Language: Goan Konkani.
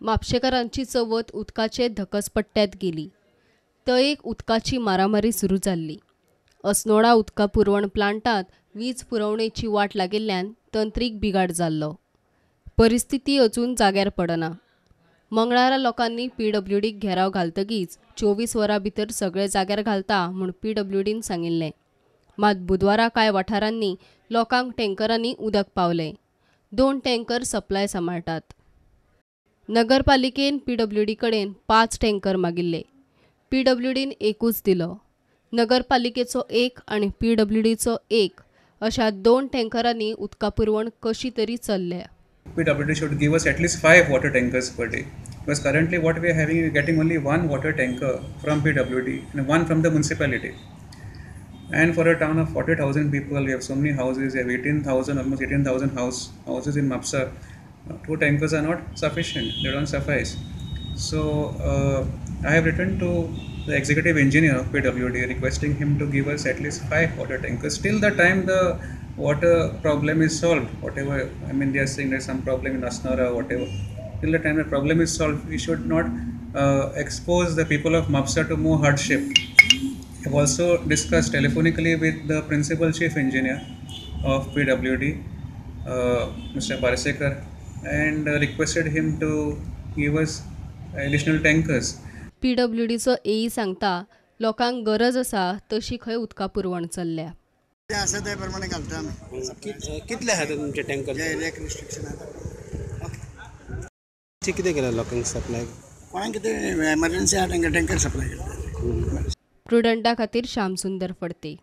म्हापशेकारांची चवथ उदकाचे धकसपट्ट्यांत गेली. तयेक उदकाची मारामारी सुरू जाल्ली. अस्नोडा उदका पुरवण प्लांटांत वीज पुरवणेची वाट लागिल्ल्यान तंत्रीक बिघाड जाल्लो. परिस्थिती अजून जाग्यार पडना. मंगळारा लोकांनी पीडब्ल्यूडीक घेराव घालतकीच 24 वरां भितर सगळे जाग्यार घालता म्हूण पीडब्ल्यूडीन सांगिल्लें. मात बुधवारा कांय वाठारांनी लोकांक टँकरांनी उदक पावलें. 2 टँकर सप्लाय सांबाळटात. नगरपालिकेन पीडब्ल्यूडी कडेन 5 टँकर मागिल्ले. पीडब्ल्यूडीन एकूच दिलो. नगरपालिकेचो 1 आनी पीडब्ल्यूडीचो 1 अशा 2 टँकरांनी उदका पुरवण कशी तरी चल्ल्या. PWD should give us at least 5 water tankers per day, because currently what we are having, we are getting only 1 water tanker from PWD and 1 from the municipality. And for a town of 40,000 people, we have so many houses, we have 18,000, almost 18,000 houses in Mapsa. 2 tankers are not sufficient, they don't suffice. So I have written to the executive engineer of PWD requesting him to give us at least 5 water tankers till the time the water problem is solved. Whatever, I mean, they are saying there's some problem in Asnora or whatever. Till the time the problem is solved, we should not expose the people of Mapsa to more hardship. I've also discussed telephonically with the principal chief engineer of PWD, Mr. Parsekar, and requested him to give us additional tankers. PWDचो एई सांगता लोकांक गरज आसा तशी खंय उदका पुरवण चल्ल्या. आसा ते प्रमाणे घालता आमी. कितले आसा तुमचे टँकर? एरियाक रिस्ट्रिक्शन आसा. ओके, कितें केलें लोकांक सप्लाय? कोणाक कितें एमर्जन्सी आसा तांकां टँकर सप्लाय करता. प्रुडंटा खातीर श्यामसुंदर फडते.